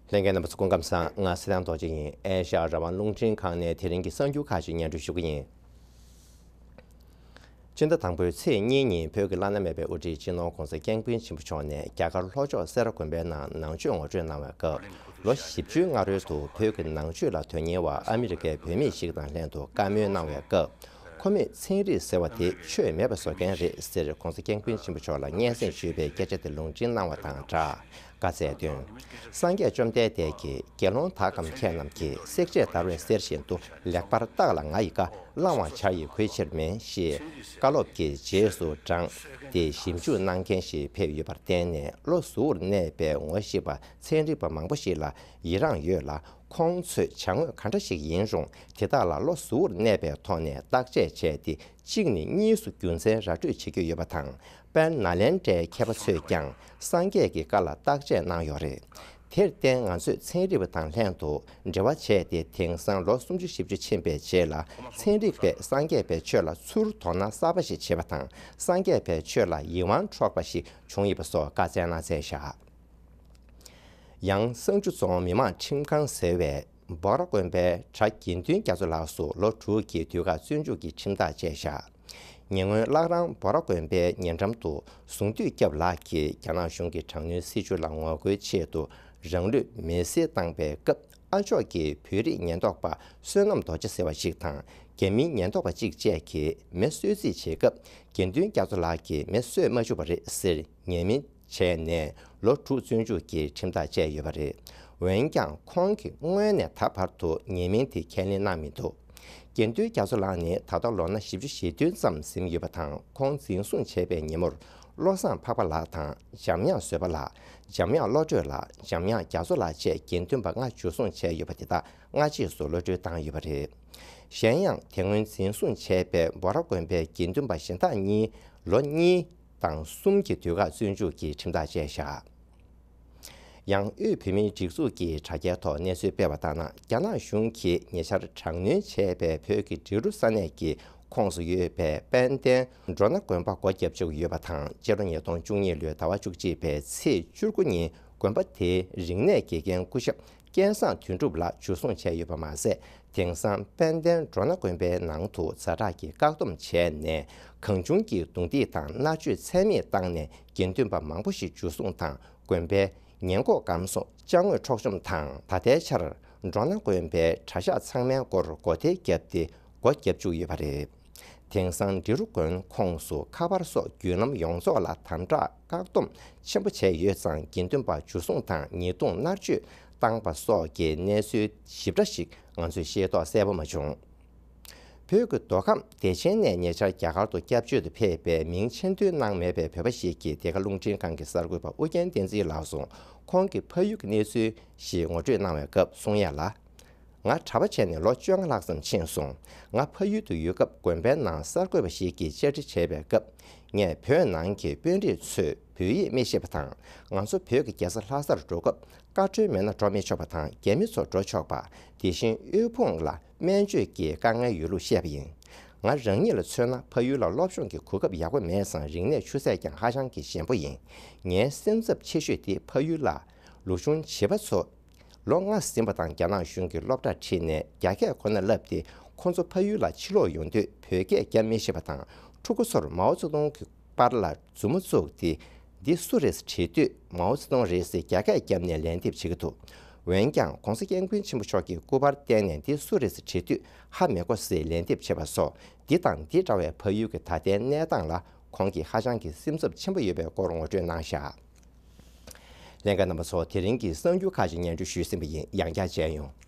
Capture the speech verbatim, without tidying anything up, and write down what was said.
ལྷན་རྒྱས་རྣམ་པ་ཚོ་སྐུ་ཁམས་བཟང་། ང་སི་ཐན་རྡོ་རྗེ་ཡིན། ཨེ་ཤ་ཡ་རང་དབང་རླུང་འཕྲིན་ཁང་ནས་དེ་རིང་གི་གསར་འགྱུར་ཁག་ཅིག་སྙན་སྒྲོན་ཞུ་གི་ཡིན། སྤྱི་ཟླ་དང་པོའི་ཚེས་གཉིས་ཉིན་བོད་ཀྱི་བླ་ན་མེད་པའི་དབུ་ཁྲིད་སྤྱི་ནོར་༧གོང་ས་༧སྐྱབས་མགོན་ཆེན་པོ་མཆོག་ནས་རྒྱ་གར་ལྷོ་ཕྱོགས་སེ་ར་དགོན་པའི་ནང་ནང་ཆོས་ངོ་སྤྲོད་གནང་བའི་སྐབས། ལོ་བཞི་བཅུའི་སྔ་རོལ་དུ་བོད་ཀྱི་ནང་ཆོས་ལ་དོན་གཉེར་བ་ཨ་མི་རི་ཀའི་བོད་མི་ཞིག་དང་ལྷན་དུ་བཀའ་མོལ་གནང་བའི་སྐབས། ཁོ་མོས་ཚན་རིག་ཟེར་བ་དེ་ཆོས་མེད་པ་བཟོ་མཁན་རེད་ཟེར་༧གོང་ས་༧སྐྱབས་མགོན་ཆེན་པོ་མཆོག་ལ་སྙན་སེང་ཞུས་པའི་སྐད་ཆ་དེ་ལུང་འདྲེན་གནང་བ་དང་སྦྲགས། བཀའ་སྩལ་དོན། སངས་རྒྱས་བཅོམ་ལྡན་འདས་ཀྱིས་དགེ་སློང་དག་གམ་མཁས་རྣམས་ཀྱིས་བསྲེགས་བཅད་བརྡར་བའི་གསེར་བཞིན་དུ་ལེགས་པར་བརྟགས་ལ་ང་ཡི་བཀའ་བླང་བར་བྱ་ཡི་གུས་ཕྱིར་མིན་ཞེས་བཀའ་སློབ་ཀྱི་རྗེས་སུ་འབྲངས་ཏེ་ཞིབ་འཇུག་གནང་མཁན་ཞིག་ཕེབས་ཡོད་པར་བརྟེན་ནས། བློ་གཟུ་བོར་གནས་པའི་ངོ་ཤེས་པ་ཚན་རིག་པ་མང་པོ་ཞིག་ལ་ཡི་རངས་ཡོད་ལ། ཁོང་ཚོས་བྱ་དངོས་ག་འདྲ་ཞིག་ཡིན་རུང་དེ་དག་ལ་བློ་གཟུ་བོར་གནས་པའི་ཐོག་ནས་བརྟག་དཔྱད་བྱས་ཏེ། གཅིག་ནས་གཉིས་སུ་རྒྱུ་མཚན་ར་སྤྲོད་བྱེད་ཀྱི་ཡོད་པ་དང་། དཔལ་ནཱ་ལེནྡྲའི་མཁས་པ་ཚོས་ཀྱང་སངས་རྒྱས་ཀྱི་བཀའ་ལ་བརྟག་དཔྱད་གནང་ཡོད་རེད། དེར་བརྟེན་ང་ཚོས་ཚན་རིག་པ་དང་ལྷན་དུ་འབྲེལ་བ་བྱས་ཏེ། དེང་སང་ལོ་སུམ་ཅུ་བཞི་བཅུ་ཕྱིན་པའི་རྗེས་ལ་ཚན་རིག་པས་སངས་རྒྱས་པའི་ཆོས་ལ་ཚུར་དོ་སྣང་གསར་པ་ཞིག་བྱེད་པ་དང་། སངས་རྒྱས་པའི་ཆོས་ལ་ཡིད་དབང་འཕྲོག་པ་ཞིག་བྱུང་ཡོད་པ་སོགས་བཀའ་སྩལ་གནང་མཛད་བཞག། ཡང་གསང་ཆུ་རྫོང་མི་དམངས་ཁྲིམས་ཁང་ཟེར་བས་འབོག་ར་དགོན་པའི་གྲྭ་དགེ་འདུན་རྒྱ་མཚོ་ལགས་སུ་ལོ་དྲུག་གི་དུས་བཀག་བཙོན་འཇུག་གི་ཁྲིམས་ཐག་བཅད་བཞག། ཉེ་སྔོན་བླ་བྲང་འབོག་ར་དགོན་པའི་ཉེ་འགྲམ་དུ་ཟུང་དུས་སྐྱབས་ལགས་ཀྱིས་རྒྱ་ནག་གཞུང་གི་དྲག་གནོན་སྲིད་བྱུས་ལ་ངོ་རྒོལ་ཆེད་དུ་རང་ལུས་མེར་སྲེག་བཏང་པའི་སྐབས། ཨ་མཆོག་གིས་བོད་རིགས་ཉེན་རྟོག་པ་བསོད་ནམས་རྡོ་རྗེ་ཟེར་བ་ཞིག་དང་རྒྱ་མིའི་ཉེན་རྟོག་པ་གཅིག་བཅས་ཀྱིས་མེ་གསོད་རྩིས་བྱེད་སྐབས། དགེ་འདུན་རྒྱ་མཚོ་ལགས་ཀྱིས་མེ་གསོད་མ་བཅུག་པ་རེད་ཟེར་ཉེས་མིང་བྱས་ནས་ལོ་དྲུག་བཙོན་འཇུག་གི་ཁྲིམས་ཐག་བཅད་ཡོད་པ་རེད། འོན་ཀྱང་ཁོང་གིས་སྔོན་ནས་ད་བར་དུ་ཉེས་མིང་དེ་ཁས་ལེན་གནང་མི་འདུག། དགེ་འདུན་རྒྱ་མཚོ་ལགས་ནི་ད་ལྟ་ལོ་ན་བཞི་བཅུ་ཞེ་བདུན་ཙམ་ཟིན་ཡོད་པ་དང་། ཁོང་འཛིན་བཟུང་བྱས་པའི་ཉིན་མོར་བློ་བཟང་འཕགས་པ་ལགས་དང་། འཇམ་དབྱངས་བཟོད་པ་ལགས། འཇམ་དབྱངས་བློ་གྲོས་ལགས། འཇམ་དབྱངས་རྒྱ་མཚོ་ལགས་བཅས་དགེ་འདུན་པ་ལྔ་འཇུ་བཟུང་བྱས་ཡོད་པ་དེ་དག་སྔ་རྗེས་སུ་གློད་གྲོལ་བཏང་ཡོད་པ་རེད། གཞན་ཡང་དེ་སྔོན་འཛིན་བཟུང་བྱས་པའི་འབོ་ར་དགོན་པའི་དགེ་འདུན་པ་གཞན་དག་གཉིས་ལོ་གཉིས་དང་གསུམ་གྱི་དུས་བཀག་བཙོན་འཇུག་གི་ཁྲིམས་ཐག་བཅད་བཞག། ཡང་དབུས་བོད་མིའི་སྒྲིག་འཛུགས་ཀྱི་དྲ་རྒྱའི་ཐོག་གནས་ཚུལ་སྤེལ་བ་ལྟར་ན། རྒྱ་ནག་གཞུང་གིས་ཉེ་ཆར་དྲག་གནོན་བྱས་པའི་བོད་ཀྱི་འབྲི་རུ་ས་གནས་ཀྱི་ཁོངས་སུ་ཡོད་པའི་དཔལ་ལྡན་འབྲོ་ན་དགོན་པ་སྒོ་བརྒྱབ་བཅུག་ཡོད་པ་དང་། སྤྱི་ལོ་ཉིས་སྟོང་བཅུ་གཉིས་ལོའི་ཟླ་བ་བཅུ་གཅིག་པའི་ཚེས་བཅུ་དགུ་ཉིན་དགོན་པ་དེའི་རིག་གནས་དགེ་རྒན་སྐུ་ཞབས་སྐལ་བཟང་དོན་གྲུབ་ལགས་འཇུ་བཟུང་བྱས་ཡོད་པ་མ་ཟད། དེང་སང་དཔལ་ལྡན་འབྲོ་ན་དགོན་པའི་ནང་དུ་ཛ་དྲག་གི་བཀག་སྡོམ་བྱས་ནས་གང་བྱུང་གིས་རྡུང་རྡེག་དང་མནར་གཅོད་ཚད་མེད་བཏང་ནས་དགེ་འདུན་པ་མང་པོ་ཞིག་འཇུ་བཟུང་དང་དགོན་པའི་ཉེན་འགོག་སྒམ་སོགས་ཅ་དངོས་འཕྲོག་བཅོམ་དང་། ད་ལྟའི་ཆར་འབྲོ་ན་དགོན་པའི་གྲྭ་ཤག་ཚང་མའི་སྐོར་སྒོ་ཐེལ་བརྒྱབ་སྟེ་སྒོ་བརྒྱབ་བཅུག་ཡོད་པ་རེད། དེང་སང་འབྲི་རུ་དགོན་ཁོངས་སུ་ཁ་པར་སོགས་བརྒྱུད་ལམ་ཡོངས་རྫོགས་ལ་དམ་དྲག་བཀག་སྡོམ་ཆེན་པོ་བྱས་ཡོད་ཙང་། དགེ་འདུན་པ་འཇུ་བཟུང་དང་ཉེས་རྡུང་མནར་གཅོད་བཏང་པ་སོགས་ཀྱི་གནས་ཚུལ་ཞིབ་ཕྲ་ཞིག་ང་ཚོས་ཤེས་རྟོགས་གསལ་པོ་མ་བྱུང་། བོད་ཀྱི་མདོ་ཁམས་བདེ་ཆེན་ནས་ཉེ་ཆར་རྒྱ་གར་དུ་སྐྱབས་བཅོལ་དུ་ཕེབས་པའི་མིང་ཆེན་འདོན་གནང་མེད་པའི་བོད་པ་ཞིག་གིས་འདི་ག་རླུང་འཕྲིན་ཁང་གི་གསར་འགོད་པ་ཨུ་རྒྱན་བསྟན་འཛིན་ལགས་སུ་ཁོང་གི་ཕ་ཡུལ་གྱི་གནས་ཚུལ་ཞིག་ངོ་སྤྲོད་གནང་བའི་སྐབས་གསུང་ཡ་ལ། ང་གྲྭ་པ་བྱས་ནས་ལོ་བཅོ་ལྔ་ལྷག་ཙམ་ཕྱིན་སོང་། ང་ཕ་ཡུལ་དུ་ཡོད་སྐབས་དགོན་པའི་ནང་གསར་འགོད་པ་ཞིག་གིས་བཅར་འདྲི་བྱས་པའི་སྐབས། ངས་བོད་ནང་གི་དཔོན་རིགས་ཚོས་བོད་ཡིག་མི་ཤེས་པ་དང་། ང་ཚོ་བོད་ཀྱི་རྒྱལ་ས་ལྷ་སར་འགྲོ་སྐབས་བཀའ་འཁྲོལ་མེད་ན་འགྲོ་མི་ཆོག་པ་དང་། རྒྱ་མི་ཚོ་འགྲོ་ཆོག་པ། དེ་བཞིན་དབུལ་ཕོངས་ལ་སྨན་བཅོས་ཀྱི་དཀའ་ངལ་ཡོད་ལུགས་བཤད་པ་ཡིན། ང་རང་ཉིད་ལ་མཚོན་ན། ཕ་ཡུལ་ལ་སློབ་སྦྱོང་གི་གོ་སྐབས་ཡག་པོ་མེད་ཙང་། རིག་གནས་ཆུ་ཚད་ཀྱང་ཧ་ཅང་གི་ཞན་པོ་ཡིན། ངའི་སེམས་འཚབ་ཆེ་ཤོས་དེ་ཕ་ཡུལ་ལ་ལོ་ཆུང་བྱིས་པ་ཚོ་ལོ་ལྔ་ཟིན་པ་དང་རྒྱ་ནག་གཞུང་གིས་སློབ་གྲྭར་ཁྲིད་ནས་རྒྱ་སྐད་ཁོ་ན་བསླབས་ཏེ། ཁོ་ཚོ་ཕ་ཡུལ་ལ་ཕྱིར་ལོག་ཡོང་དུས་བོད་སྐད་རྒྱབ་མི་ཤེས་པ་དང་། ཕྲུ་གུ་ཚོར་མའོ་ཙེ་ཏུང་གི་པར་ལ་མཛུབ་མོ་བཙུགས་ཏེ། འདི་སུ་རེད་དྲིས་དུས། མའོ་ཙེ་ཏུང་རེད་ཟེར་རྒྱ་སྐད་བརྒྱབ་ནས་ལན་འདེབས་བྱེད་ཀྱི་འདུག། འོན་ཀྱང་༧གོང་ས་༧སྐྱབས་མགོན་ཆེན་པོ་མཆོག་གིས་སྐུ་པར་བསྟན་ནས། འདི་སུ་རེད་ཟེར་དྲིས་དུས། ཧ་མི་གོ་ཟེར་ལན་འདེབས་བྱེད་པ་སོགས། འདི་དང་འདི་འདྲ་བའི་ཕ་ཡུལ་གྱི་ད་ལྟའི་གནས་སྟངས་ལ་ཁོང་གིས་ཧ་ཅང་གི་སེམས་འཚབ་ཆེན་པོ་ཡོད་པའི་སྐོར་ངོ་སྤྲོད་གནང་བཞག། ལྷན་རྒྱས་རྣམ་པ་ཚོ། དེ་རིང་གི་གསར་འགྱུར་ཁག་ཅིག་སྙན་སྒྲོན་ཞུས་ཟིན་པ་ཡིན། ཡང་བསྐྱར་མཇལ་ཡོང་།